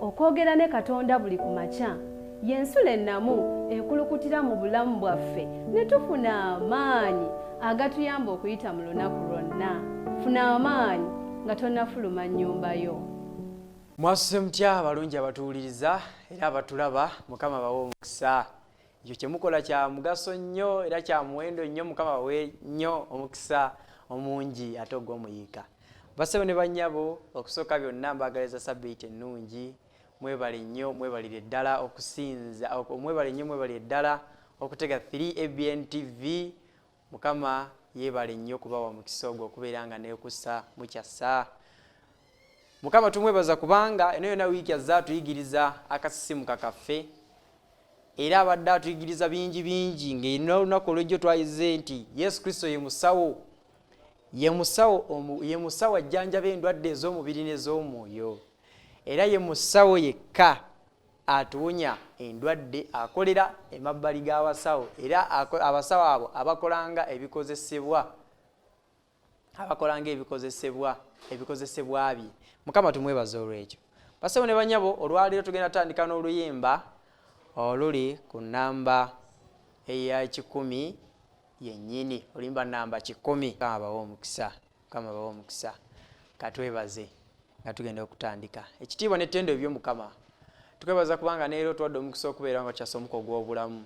Okwogera ne Katonda buli ku makya y'ensulo ennamu ekulukutira mu bulamu bwaffe ne tufuna amaanyi agatuyamba okuyita mu lunaku lwonna. Funa amaanyi nga tonnafuluma nnyumba yo. Mwasuse mutya abalungi abatuwuliriza era abatulaba? Mukama bawe omukisa. Ekyo kyemukola kya mugaso nnyo era kya muwendo nnyo. Mukama bawe nnyo omukisa omungi ate ogw'omuyiika. Basebo ne bannyabo, okusooka byonna mbaagaliza sabbiiti ennungi. Mwebale nnyo, mwebalire ddala okusinza, mwebale nnyo, mwebalire ddala okutega 3 ABN TV. Mukama yeebale nnyo okubawa mukisa ogwo okubeera nga nekussa mukyassa. Mukama tumwebaza kubanga eno yonna wiiki azze atuyigiriza akasisimuka kaffe, era abadde atuyigiriza bingi bingi. Ng'erina olunaku olw'ejjo twayize nti Yesu Kristo ye musawo, ye musawo, ye musawo ajjanjaba endwadde ez'omubiri n'ez'omwoyo, era ye musawo yekka atuwonya endwadde. Akolera emabbali g'abasawo, era abasawo abo abakolanga ebikozesebwa, abakolanga ebikozesebwa bye. Mukama tumwebaza olw'ekyo. Basebo ne banyabo, olwaleero tugenda tutandika n'oluyimba oluli ku namba eya 100 yennyini, oluyimba namba 100. Mukama bawe omukisa, Mukama bawe omukisa. Katwebaze nga tugenda okutandika. Ekitiibwa n'ettendo eby'Omukama, tukwebaza kubanga neera otuwadde omukisa okubeera nga kyasa omuka ogw'obulamu.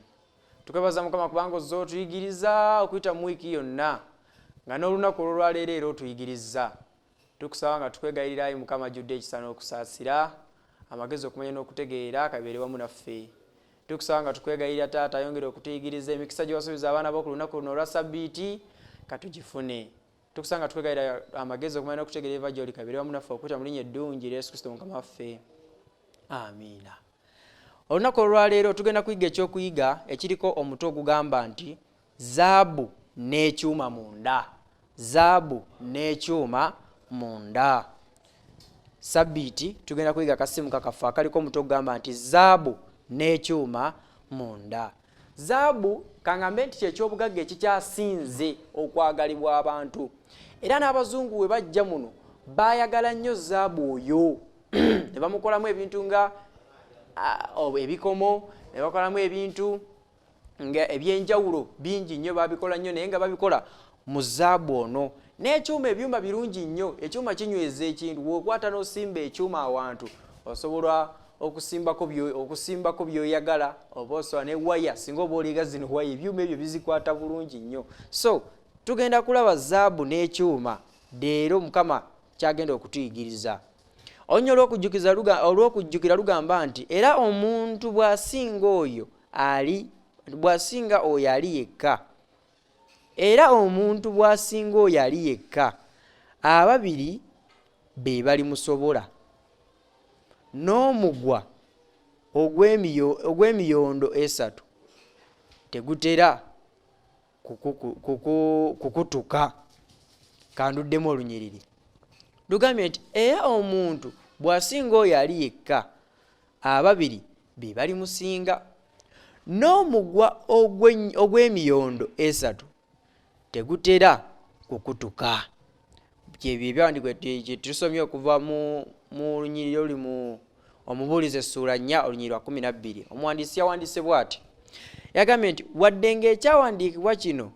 Tukwebaza Mukama kubanga ozze otuyigiriza okuyita mu wiiki yonna, nga n'olunaku olwolwaleero era otuyigiriza. Tukusaba nga tukwegayirira, ayi Mukama ajjudde ekisa n'okusaasira, amagezi, okumanya n'okutegeera kabeere wamu naffe. Tukusaba nga tukwegayirira, Taata, ayongere okutuyigiriza. Emikisa gye wasuubiza abaana bo ku lunaku luno olwa sabbiiti katugifune. Tukusaba nga tukwegayirira, amagezi, okumanya n'okutegeera eva gy'oli kabeere wamu naffe okuyita mu linnya eddungi erya Yesu Kristo Mukama waffe, amiina. Olunaku olwaleero tugenda kuyiga ekyokuyiga ekiriko omutwe ogugamba nti zaabu n'ekyuma munda, zaabu n'ekyuma munda. Sabbiiti tugenda kuyiga akasimuka kaffe akaliko omutwe ogugamba nti zaabu n'ekyuma munda. Zaabu kangambe nti kyekyobugagga ekikyasinze okwagalibwa abantu, era n'abazungu we bajja muno baayagala nnyo zaabu oyo ne bamukolamu ebintu nga ebikomo, ne bakolamu ebintu nga ebyenjawulo bingi nnyo. Babikola nnyo, naye nga babikola mu zaabu ono n'ekyuma. Ebyuma birungi nnyo. Ekyuma kinyweza ekintu. Bw'okwata n'osimba ekyuma awantu, osobola okusimbako by'oyagala, oba osobola ne waya. Singa oba oliga zino waya, ebyuma ebyo bizikwata bulungi nnyo. So tugenda kulaba zaabu n'ekyuma leero, Mukama kyagenda okutuyigiriza. Olunya olw'okujjukira lugamba nti era omuntu bw'asinga oyo ali, bw'asinga oyo ali yekka, era omuntu bw'asinga oyo ali yekka, ababiri be balimusobola, n'omugwa ogw'emiyondo 3 tegutera kukutuka. Kanduddemu olunyiriri. Lugambye nti era omuntu bw'asinga oyo ali yekka, ababiri be balimusinga, n'omugwa ogw'emiyondo 3 tegutera kukutuka. Kyebyo ebyawandiikibwa kye tusomye okuva mu lunyiriri oluli mu Omubuulizi essuula 4, olunyiriri lwa 12. Omuwandiisi yawandiise bw'ati, yagambye nti wadde ng'ekyawandiikibwa kino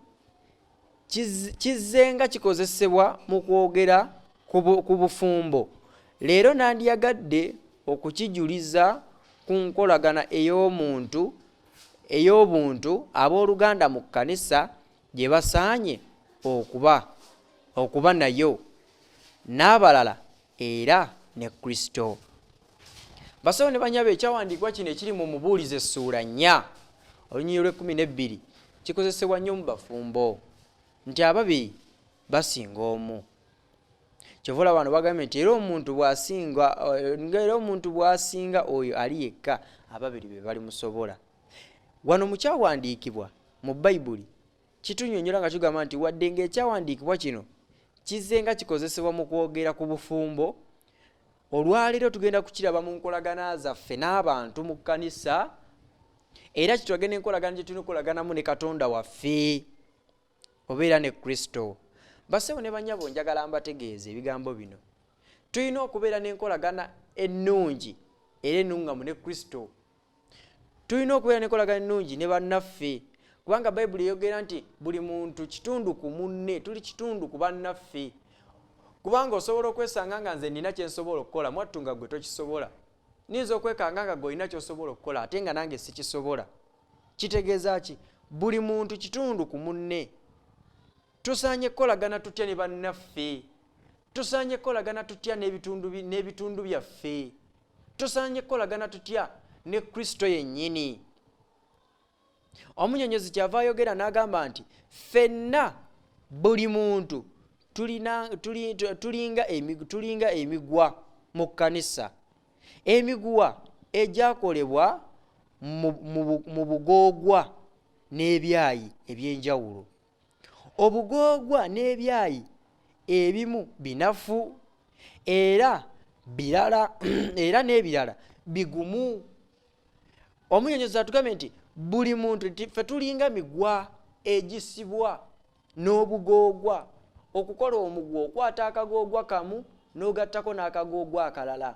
kizze nga kikozesebwa mu kwogera ku bufumbo, leero nandiyagadde okukijuliza ku nkolagana ey'obuntu abooluganda mu kkanisa gye basaanye okuba nayo n'abalala era ne Kristo. Basawo ne banyabo, ekyawandiikibwa kino ekiri mu Mubuulizi essuula 4, olunyiriri lw'e12 kikozesebwa nnyo mu bafumbo, nti ababiri basinga omu. Kyova olaba bano bagambye nti era omuntu bw'asinga oyo ali yekka, ababiri be balimusobola. Wano mu kyawandiikibwa mu Bayibuli kitunyonnyola nga kigamba nti wadde ng'ekyawandiikibwa kino kizze nga kikozesebwa mu kwogera ku bufumbo, olwaleero tugenda kukiraba mu nkolagana zaffe n'abantu mu kkanisa, era kitwage n'enkolagana gye tulina okukolaganamu ne Katonda waffe oba era ne Kristo. Bassebo ne banyabo, njagala mbategeeze ebigambo bino. Tulina okubeera n'enkolagana ennungi. era ennuŋŋamu ne Kristo. Tulina okubeera n'enkolagana ennungi ne bannaffe, kubanga Bayibuli eyogera nti buli muntu kitundu ku munne, tuli kitundu ku bannaffe. Kubanga osobola okwesanga nga nze nnina kye nsobola okukola, mwattu nga ggwe tokisobola. Nnyinza okwekanga nga ggwe olina ky'osobola okukola ate nga nange sikisobola. Kitegeeza ki? Buli muntu kitundu ku munne. Tusaanye kukolagana tutya ne bannaffe? Tusaanye kukolagana tutya n'ebitundu byaffe? Tusaanye kukolagana tutya ne Kristo yennyini? Omunyonyozi kyava ayogera n'agamba nti ffenna buli muntu tulinga emigwa mu kkanisa, emiguwa egyakolebwa mu bugoogwa n'ebyayi eby'enjawulo. Obugoogwa n'ebyayi ebimu binafu era birala era n'ebirala bigumu. Omunyonyozi atugambye nti buli muntu nti ffe tulinga migwa egisibwa n'obugoogwa. Okukola omugwa okwata akagoogwa kamu n'ogattako n'akagoogwa akalala.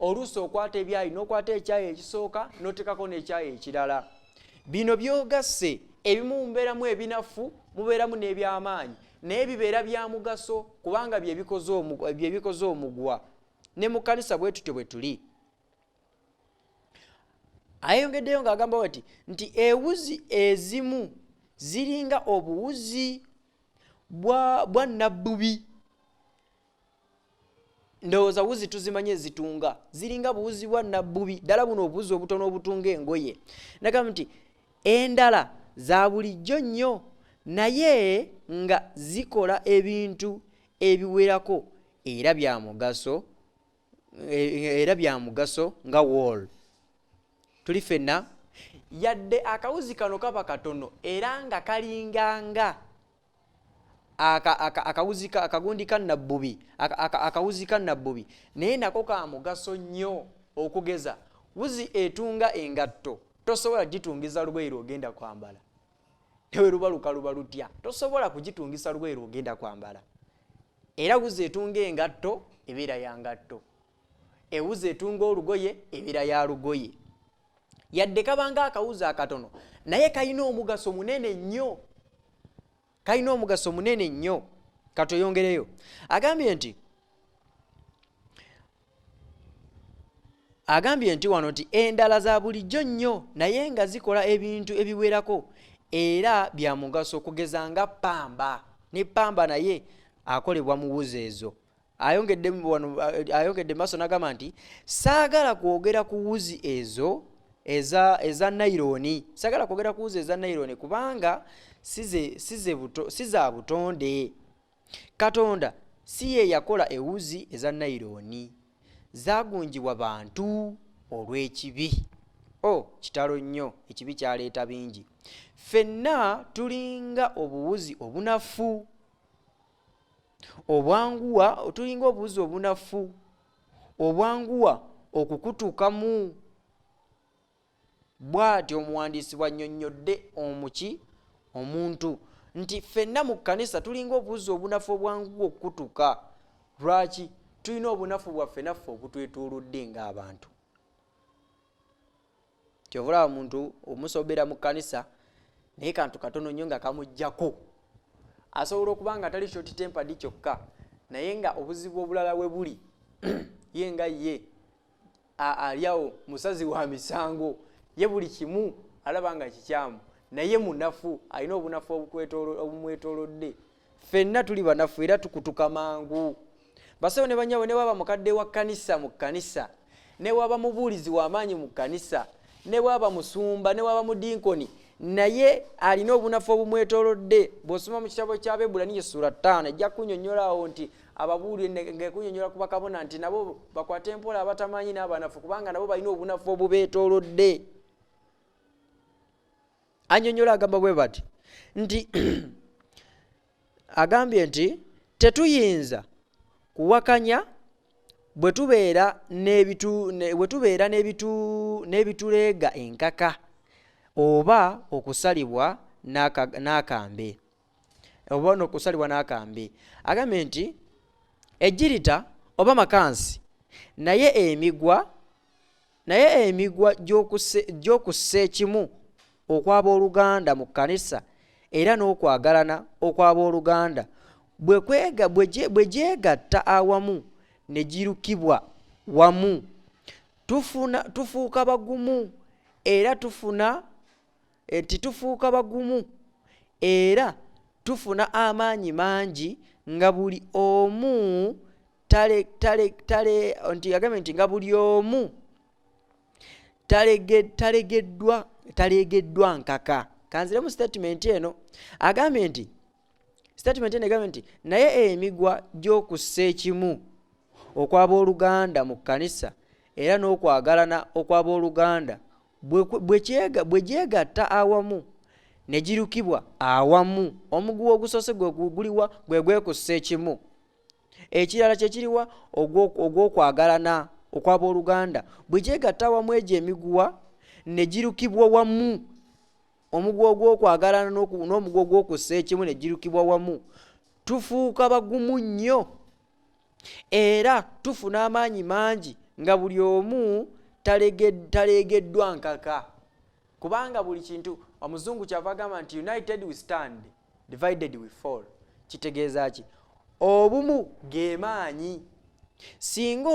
Oluusi okwata ebyayi n'okwata ekyayi ekisooka n'oteekako n'ekyayi ekirala. Bino by'ogasse ebimu mubeeramu ebinafu, mubeeramu n'ebyamaanyi, naye bibeera bya mugaso kubanga bye bikoze omugwa. Ne mu kkanisa bwe tutyo bwe tuli. Ayongeddeyo ng'agamba bw'ati nti ewuzi ezimu ziringa obuwuzi bwa nnabbubi. Ndowooza wuzi tuzimanyi ezitunga, ziringa buwuzi bwa nnabbubi, ddala buno obuwuzi obutono obutunga engoye. Nagamba nti endala za bulijjo nnyo naye nga zikola ebintu ebiwerako era bya mugaso, era bya mugaso nga wool. Tuli ffenna yadde akawuzi kano kaba katono era nga kalinganga akawuzi akagundi ka nnabbubi, akawuzi ka nnabbubi, naye nako ka mugaso nnyo. Okugeza wuzi etunga engatto tosobola kugitungiza lugoye lw'ogenda kwambala, ne bwe luba lukaluba lutya tosobola kugitungisa lugoye lw'ogenda kwambala. Era wuzi etunga engatto ebeera ya ngatto, ewuzi etunga olugoye ebeera ya lugoye. Yadde kabanga akawuzi akatono naye kalina omugaso munene nnyo, kalina omugaso munene nnyo. Katweyongereyo. Agambye nti wano nti endala za bulijjo nnyo naye nga zikola ebintu ebiwerako era bya mugaso, okugeza nga ppamba. Ne ppamba naye akolebwa mu wuzi ezo. Ayongedde maaso n'agamba nti saagala kwogera ku wuzi ezo eza nayironi, saagala kwogera ku wuzi eza nayironi kubanga si za butonde. Katonda si ye yakola ewuzi eza nayironi, zaagunjibwa bantu olw'ekibi. O, kitalo nnyo, ekibi kyaleeta bingi. Ffenna tulinga obuwuzi obunafu obwanguwa, tulinga obuwuzi obunafu obwanguwa okukutukamu. Bw'atyo omuwandiisi bw'annyonnyodde omuntu nti ffenna mu kkanisa tulinga obuwuzi obunafu obwanguwa okukutuka. Lwaki? Tulina obunafu bwaffe naffe obutwetoolodde ng'abantu. Kyova olaba omuntu omusoobera mu kkanisa naye kantu katono nnyo nga kamuggyako. Asobola okuba nga tali short tempered kyokka, naye nga obuzibu obulala we buli ye nga ye ali awo musazi wa misango, ye buli kimu alaba nga kikyamu, naye munafu, alina obunafu obumwetoolodde. Ffenna tuli banafu era tukutuka mangu. Bassebo ne bannyabo, ne bw'aba mukadde wa kkanisa mu kkanisa, ne bw'aba mubuulizi wa maanyi mu kkanisa, ne bw'aba musumba, ne bw'aba mudinkoni, naye alina obunafu obumwetoolodde. Bw'osoma mu kitabo ky'Abebbulaniya essuula 5, ejja kukunnyonnyola awo nti ababuulire ng'ekunnyonnyola ku bakabona nti nabo bakwate mpola abatamanyi n'abanafu, kubanga nabo balina obunafu obubeetoolodde. Annyonnyola agamba bwe bati nti agambye nti tetuyinza kuwakanya bwe tubeera n'ebituleega enkaka oba okusalibwa n'akambe, oba n'okusalibwa n'akambe. Agambye nti ejjirita oba makansi, naye emigwa Naye emigwa gy'okussa ekimu okw'abooluganda mu kkanisa era n'okwagalana okw'abooluganda bwe gyegatta awamu ne girukibwa wamu, tufuuka bagumu era tufuna nti tufuuka bagumu era tufuna amaanyi mangi nga buli omu tale tale tale nti agambye nti nga buli omu talegeddwa talegeddwa nkaka. Kanziremu statement eno. Agambye nti statement eno egambye nti naye emigwa gy'okussa ekimu okw'abooluganda mu kkanisa era n'okwagalana okw'abooluganda bwe gyegatta awamu ne girukibwa awamu. Omuguwa ogusoose gwe guliwa? Gwe gwekussa ekimu. Ekirala kye kiriwa? Ogw'okwagalana okw'abooluganda. Bwe gyegatta awamu egyo emiguwa ne girukibwa wamu, omuguwa ogw'okwagalana n'omuguwa ogw'okussa ekimu ne girukibwa wamu, tufuuka bagumu nnyo era tufuna amaanyi mangi nga buli omu taleegeddwa nkaka. Kubanga buli kintu, omuzungu kyava agamba nti united we stand, divided we fall. Kitegeeza ki? Obumu ge maanyi. Singa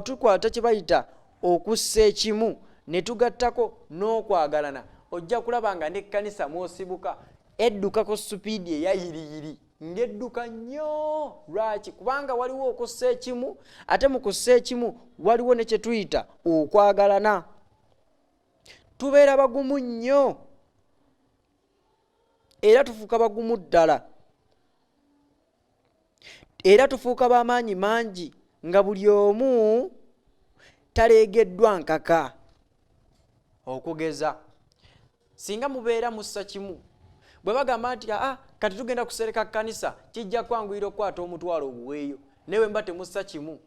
tukwata kye bayita okussa ekimu ne tugattako n'okwagalana, ojja kulaba nga n'ekkanisa mw'osibuka edduka ku supiidi eya yiriyiri, ng'edduka nnyo. Lwaki? Kubanga waliwo okussa ekimu, ate mu kussa ekimu waliwo ne kye tuyita okwagalana. Tubeera bagumu nnyo era tufuuka bagumu ddala era tufuuka b'amaanyi mangi nga buli omu taleegeddwa nkaka. Okugeza, singa mubeera mussa kimu, bwe bagamba nti aa kati tugenda kusereka kkanisa, kijja kwanguyira okukwata omutwalo oguweeyo. Naye bwe muba temussa kimu,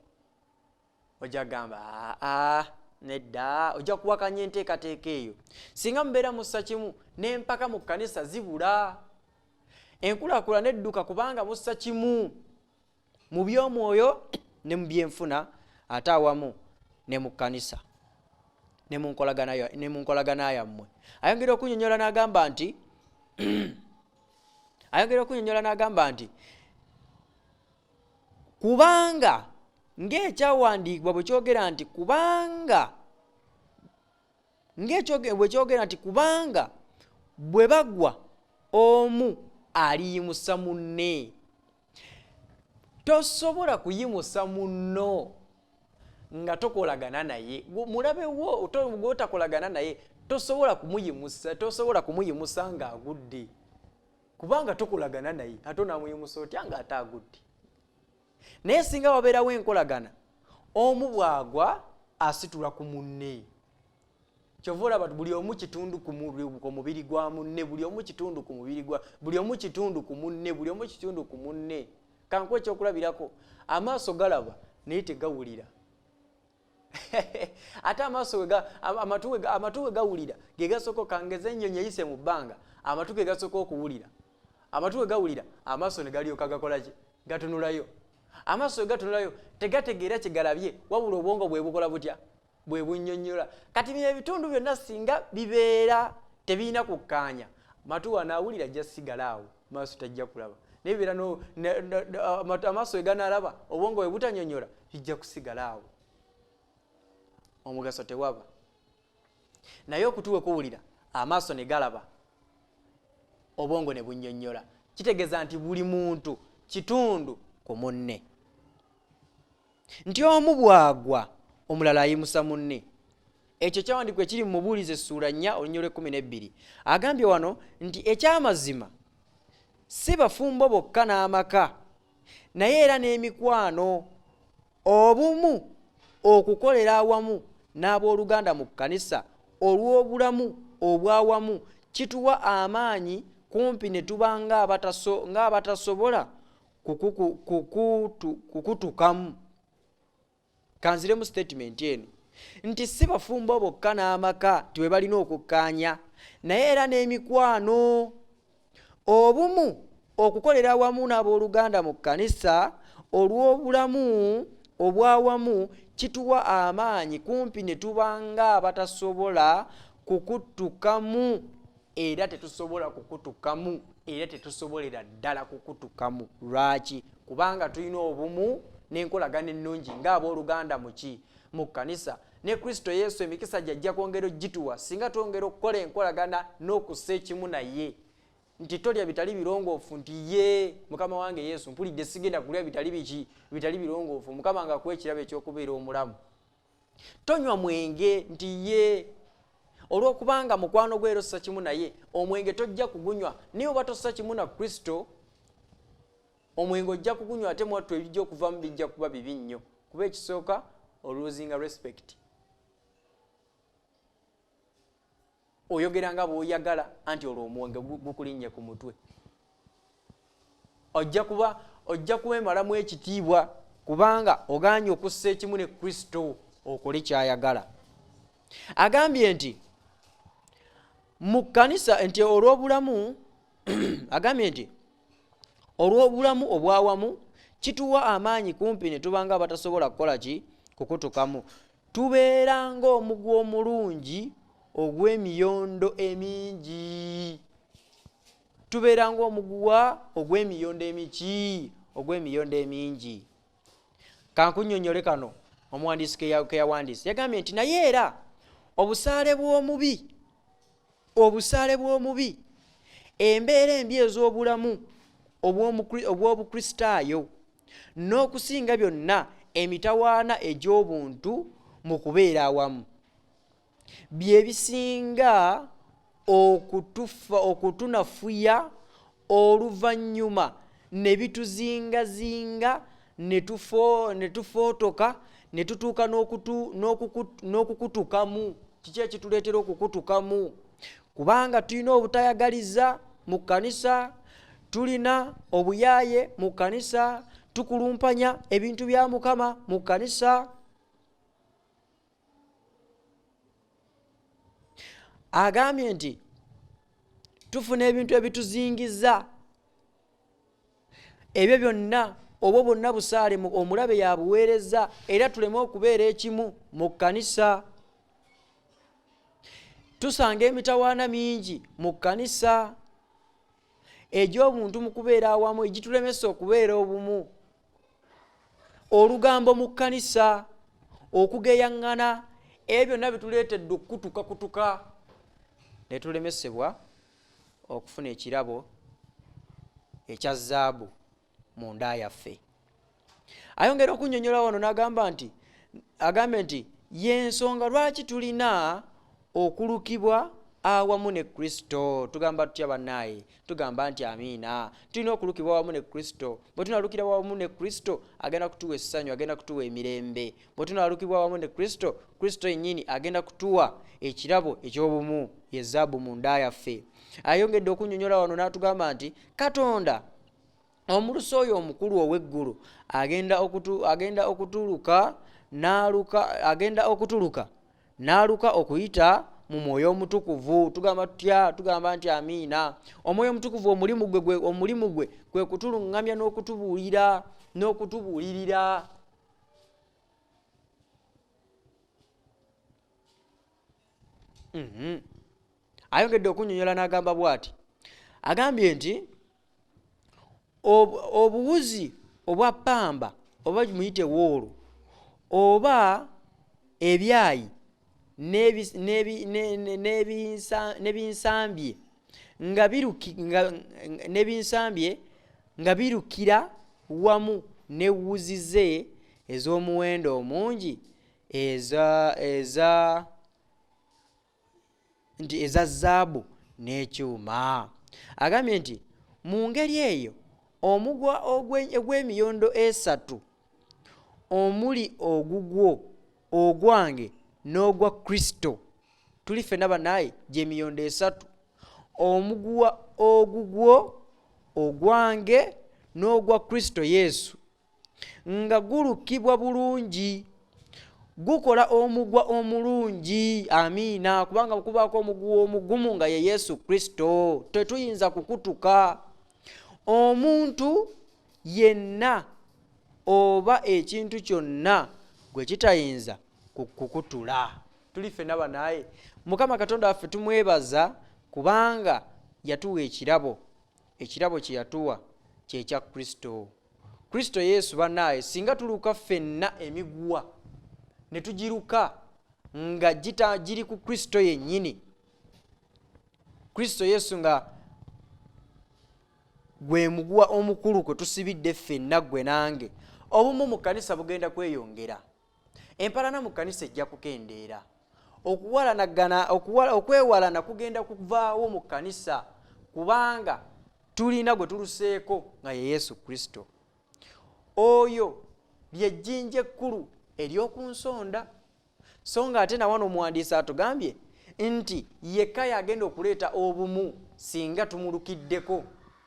ojja kugamba aa nedda, ojja kuwakanya enteekateeka eyo. Singa mubeera mussa kimu, n'empaka mu kkanisa zibula, enkulaakulana edduka, kubanga mussa kimu mu by'omwoyo ne mu byenfuna, ate awamu ne mu kkanisa ne mu nkolagana yammwe. Ayongera okunyonyola n'agamba nti ayongera okunyonyola n'agamba nti kubanga ng'ekyawandiikibwa bwe kyogera nti kubanga bwe kyogera nti kubanga bwe bagwa omu aliyimusa munne. Tosobola kuyimusa munno nga tokolagana naye. Mulabe wo gw'otakolagana naye tosobola kumuyimusa, tosobola kumuyimusa ng'agudde, kubanga tokolagana naye. Ate onaamuyimusa otya ng'ate agudde? Naye singa wabeerawo enkolagana, omu bw'agwa asitula ku munne. Kyova olaba buli omu kitundu ku mubiri gwa munne, buli omu kitundu ku mubiri gwa buli omu kitundu ku munne, buli omu kitundu ku munne. Kankuwe ekyokulabirako, amaaso galaba naye tegawulira. Ate amaaso amatu we gawulira ge gasooka. Kangeze ennyonyi eyise mu bbanga, amatu ge gasooka okuwulira. Amatu we gawulira, amaaso ne galyoka gakola ki? Gatunulayo. Amaaso we gatunulayo tegategeera kye galabye, wabula obwongo bwe bukola butya? Bwe bunnyonnyola. Kati bino ebitundu byonna singa bibeera tebirina kukkaanya, matu wanaawulira ajja sigala awo, maaso tajja kulaba. Naye bibeera amaaso we ganaalaba, obwongo bwe butanyonnyola, bijja kusigala awo, omugaso tewaba. Naye okutu we kuwulira, amaaso ne galaba, obwongo ne bunnyonnyola, kitegeeza nti buli muntu kitundu ku munne, nti omu bw'agwa omulala ayimusa munne. Ekyo kyawandiikwa ekiri mu Mubuulizi essuula 4 olunyiriri lw'e12. Agambye wano nti ekyamazima si bafumbo bokka n'amaka, naye era n'emikwano, obumu okukolera awamu n'abooluganda mu kkanisa olw'obulamu obw'awamu kituwa amaanyi kumpi ne tuba ng'abatasobola kukutukamu. Kanziremu statement eno nti si bafumbo bokka n'amaka nti bwe balina okukkaanya, naye era n'emikwano, obumu okukolera awamu n'abooluganda mu kkanisa olw'obulamu obw'awamu. kituwa amaanyi kumpi ne tuba ng'abatasobola kukutukamu era tetusobola kukutukamu era tetusobolera ddala kukutukamu. Lwaki? Kubanga tulina obumu n'enkolagana ennungi ng'abooluganda mu ki? Mu kkanisa. Ne Kristo Yesu emikisa gye ajja kwongera okugituwa singa twongera okukola enkolagana n'okussa ekimu naye. Nti tolya bitali birongoofu, nti ye Mukama wange Yesu, mpulidde sigenda kulya bitali biki? Bitali birongoofu. Mukama nga akuwa ekirabo eky'okubeera omulamu. Tonywa mwenge, nti ye olw'okubanga mukwano gwe era ossa kimu naye, omwenge tojja kugunywa. Naye oba tossa kimu na Kristo, omwenge ojja kugunywa, ate mwattu ebijja okuvamu bijja kuba bibi nnyo. Kuba ekisooka, oluzinga respect. Oyogera nga bw'oyagala, anti olwo omwenge gukulinnye ku mutwe. Ojja kuba ojja kwemalamu ekitiibwa kubanga ogaanye okussa ekimu ne Kristo okole ky'ayagala. Agambye nti mu kkanisa nti olw'obulamu agambye nti olw'obulamu obwawamu kituwa amaanyi kumpi ne tuba nga abatasobola kukola ki? Kukutukamu. Tubeera ng'omugwa omulungi ogw'emiyondo emingi. Tubeera ng'omuguwa ogw'emiyondo emiki? Ogw'emiyondo emingi. Kankunnyonnyole kano omuwandiisi ke yawandiise. Yagambye nti naye era obusaale bw'omubi, obusaale bw'omubi, embeera embi ez'obulamu obw'Obukristaayo, n'okusinga byonna emitawaana egy'obuntu mu kubeera awamu, bye bisinga okutunafuya oluvannyuma ne bituzingazinga ne tufootoka ne tutuuka n'okukutukamu. Kiki ekituleetera okukutukamu? Kubanga tulina obutayagaliza mu kkanisa, tulina obuyaaye mu kkanisa, tukulumpanya ebintu bya Mukama mu kkanisa. Agambye nti tufuna ebintu ebituzingiza, ebyo byonna obwo bwonna busaale omulabe yabuweereza era tuleme okubeera ekimu mu kkanisa. Tusanga emitawaana mingi mu kkanisa egy'obuntu mu kubeera awamu egitulemesa okubeera obumu. Olugambo mu kkanisa, okugeyaŋŋana, ebyo byonna bituleetedde okukutukakutuka ne tulemesebwa okufuna ekirabo ekya zaabu mu nda yaffe. Ayongera okunnyonnyola wano n'agamba nti agambe nti y'ensonga lwaki tulina okulukibwa awamu ne Kristo. Tugamba tutya bannaaye? Tugamba nti amiina. Tulina okulukibwa awamu ne Kristo. Bwe tunalukira wamu ne Kristo, agenda kutuwa essanyu, agenda kutuwa emirembe. Bwe tunalukibwa awamu ne Kristo, Kristo yennyini agenda kutuwa ekirabo eky'obumu, ye zaabu mu nda yaffe. Ayongedde okunnyonnyola wano n'atugamba nti Katonda omulusi oyo omukulu ow'eggulu agenda okutu, agenda okutuluka n'aluka, agenda okutuluka n'aluka okuyita mu Mwoyo Omutukuvu. Tugamba tutya? Tugamba nti amiina. Omwoyo Omutukuvu omulimu gwe gwe omulimu gwe kwe kutuluŋŋamya n'okutubuulira n'okutubuulirira. Ayongedde okunnyonnyola n'agamba bw'ati, agambye nti obuwuzi obwa ppamba oba muyite woolo oba ebyayi n'ebinsambye nga n'ebinsambye nga birukira wamu n'ewuzi ze ez'omuwendo omungi eza eza nti eza zaabu n'ekyuma. Agambye nti mu ngeri eyo omugwa ogw'emiyondo esatu omuli ogugwo, ogwange n'ogwa Kristo, tuli ffenna banaye gy'emiyondo esatu, omuguwa ogugwo, ogwange n'ogwa Kristo Yesu, nga gulukibwa bulungi, gukola omugwa omulungi. Amiina. Kubanga kubaako omuguwa omugumu nga ye Yesu Kristo, tetuyinza kukutuka. Omuntu yenna oba ekintu kyonna gwe kitayinza kukutula. Tuli ffenna banaye. Mukama Katonda waffe tumwebaza kubanga yatuwa ekirabo. Ekirabo kye yatuwa kye kya Kristo. Kristo Yesu banaye, singa tuluka ffenna emiguwa ne tugiruka nga giri ku Kristo yennyini, Kristo Yesu nga gwe muguwa omukulu kwe tusibidde ffenna ggwe nange, obumu mu kkanisa bugenda kweyongera, empalana mu kkanisa ejja kukendeera, okwewalana kugenda kuvaawo mu kkanisa, kubanga tulina gwe tuluseeko nga ye Yesu Kristo. Oyo ly'ejjinja ekkulu ery'oku nsonda. So nga ate nawano omuwandiisi atugambye nti yekka yagenda okuleeta obumu singa tumulukiddeko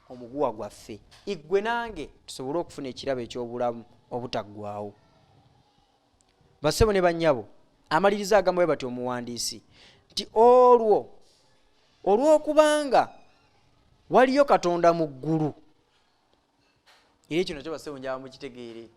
omuguwa gwaffe, iggwe nange tusobole okufuna ekirabo eky'obulamu obutaggwaawo. Bassebo ne bannyabo, amaliriza agamba bwe bati omuwandiisi nti olwo olw'okubanga waliyo Katonda mu ggulu. Era ekyo nakyo bassebo njaba mukitegeere,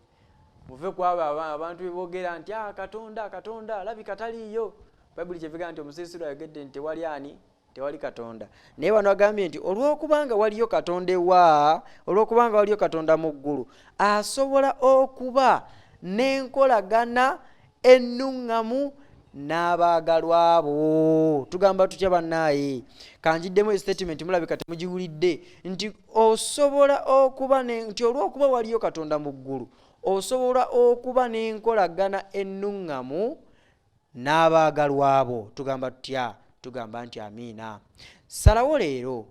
muve ku abo abantu be boogera nti Katonda, Katonda alabika taliiyo. Bayibuli kyevigamba nti omusiisiro ayogedde nti tewali ani, tewali Katonda. Naye wano agambye nti olw'okubanga waliyo Katonda ewa, olw'okubanga waliyo Katonda mu ggulu, asobola okuba n'enkolagana ennuŋŋamu n'abaagalwa bo. Tugamba tutya bannaaye? Kanjiddemu statement mulabika temugiwulidde, nti osobola okuba nti olw'okuba waliyo Katonda mu ggulu, osobola okuba n'enkolagana ennuŋŋamu n'abaagalwa bo. Tugamba tutya? Tugamba nti amiina. Salawo leero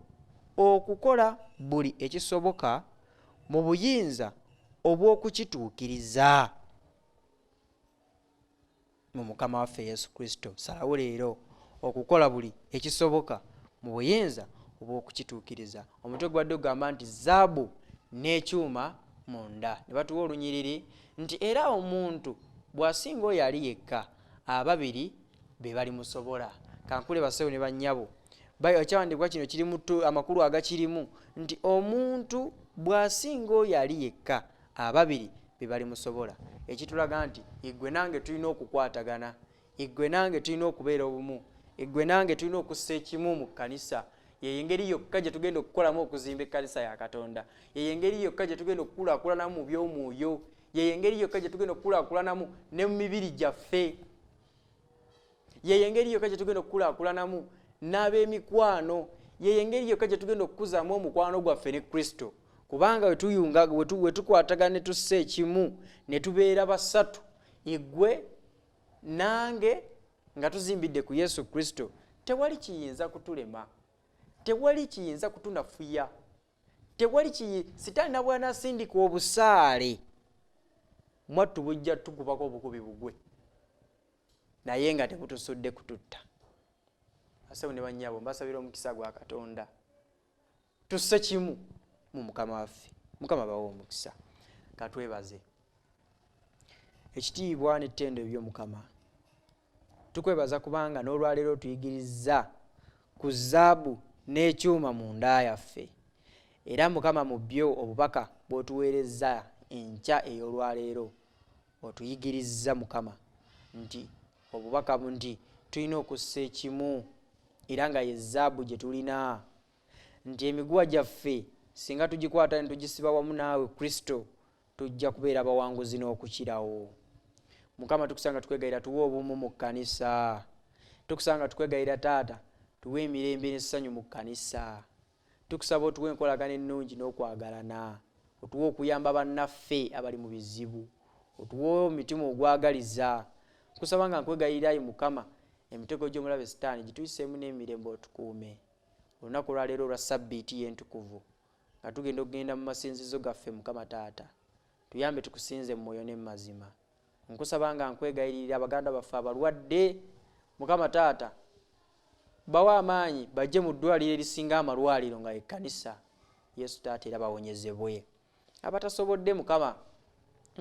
okukola buli ekisoboka mu buyinza obw'okukituukiriza mu Mukama waffe Yesu Kristo. Salawo leero okukola buli ekisoboka mu buyinza obw'okukituukiriza. Omutwe gubadde gugamba nti zaabu n'ekyuma munda. Ne batuwa olunyiriri nti era omuntu bw'asinga oyo ali yekka, ababiri be balimusobola. Kankule bassebo ne bannyabo, ekyawandiikibwa kino kirimu amakulu agakirimu nti omuntu bw'asinga oyo ali yekka, ababiri be balimusobola. Ekitulaga nti iggwe nange tulina okukwatagana, iggwe nange tulina okubeera obumu, iggwe nange tulina okussa ekimu mu kkanisa. Yeyo engeri yokka gye tugenda okukolamu okuzimba ekkanisa ya Katonda. Yeyo engeri yokka gye tugenda okukulaakulanamu mu by'omwoyo. Yeyo engeri yokka gye tugenda okukulaakulanamu ne mu mibiri gyaffe. Yeyo engeri yokka gye tugenda okukulaakulanamu n'ab'emikwano. Yeyo engeri yokka gye tugenda okukuzaamu omukwano gwaffe ne Kristo. Kubanga we tukwatagana ne tussa ekimu ne tubeera basatu, iggwe nange nga tuzimbidde ku Yesu Kristo, tewali kiyinza kutulema, tewali kiyinza kutunafuya, tewali Sitaani na bw'anaasindika obusaale mwattu bujja tukubako obukubi bugwe, naye nga tebutusudde kututta. Bassebo ne bannyabo, mbasabira omukisa gwa Katonda. Tusse kimu mu Mukama waffe. Mukama bawe omukisa. Katwebaze ekitiibwa n'ettendo eby'Omukama. Tukwebaza kubanga n'olwaleero otuyigirizza ku zaabu n'ekyuma mu nda yaffe. Era Mukama mu byo obubaka bw'otuweerezza enkya ey'olwaleero, otuyigirizza Mukama nti obubaka nti tulina okussa ekimu, era nga ye zaabu gye tulina, nti emiguwa gyaffe singa tugikwata ne tugisiba wamu naawe Kristo, tujja kubeera abawanguzi n'okukirawo. Mukama tukusanga tukwegayira tuwe obumu mu kkanisa. Tukusanga tukwegayira Taata tuwe emirembe n'essanyu mu kkanisa. Tukusaba otuwe enkolagana ennungi n'okwagalana, otuwe okuyamba bannaffe abali mu bizibu, otuwe omutima ogwagaliza. Nkusaba nga nkwegayirira ayi Mukama, emitego gy'omulabe Sitaani gituyiseemu n'emirembe otukuume. Olunaku olwaleero olwa Ssabbiiti y'entukuvu, nga tugenda okugenda mu masinzizo gaffe, Mukama Taata, tuyambe tukusinze mu mwoyo ne mu mazima. Nkusaba nga nkwegayiririra baganda baffe abalwadde, Mukama Taata, bawe amaanyi bajje mu ddwaliro erisinga amalwaliro nga ekkanisa. Yesu Taata era bawonyezebwe. Abatasobodde Mukama,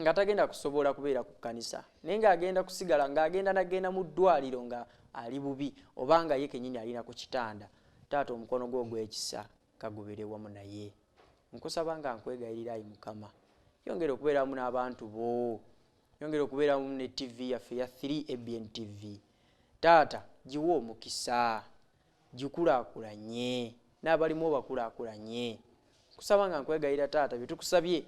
nga tagenda kusobola kubeera ku kkanisa, naye ng'agenda kusigala ng'agenda nagenda mu ddwaliro nga ali bubi, oba nga ye kennyini alina ku kitanda, Taata omukono gwo ogw'ekisa kagubeere wamu naye. Nkusaba nga nkwegayirira ayi Mukama, yongera okubeera wamu n'abantu bo. Yongera okubeeramu ne TV yaffe eya 3 ABN TV. Taata, giwe omukisa, gikulaakulanye, n'abalimu obakulaakulanye. Nkusaba nga nkwegayirira taata, bye tukusabye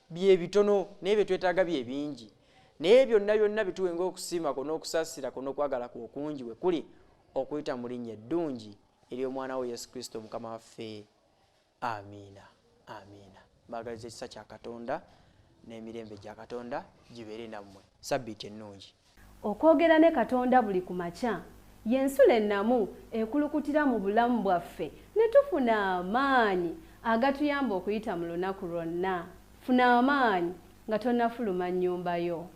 bye bitono naye bye twetaaga bye bingi. Naye byonna byonna bituwe ng'okusiima kwo n'okusaasira kwo n'okwagala kwo okungi bwe kuli, okuyita mu linnya eddungi ery'Omwana wo Yesu Kristo Mukama waffe. Amiina. Amiina. Mbaagaliza ekisa kya Katonda n'emirembe gya Katonda gibeere nammwe. Sabbiiti ennungi. Okwogera ne Katonda buli ku makya y'ensulo ennamu ekulukutira mu bulamu bwaffe ne tufuna amaanyi agatuyamba okuyita mu lunaku lwonna. Funa amaanyi nga tonnafuluma nnyumba yo.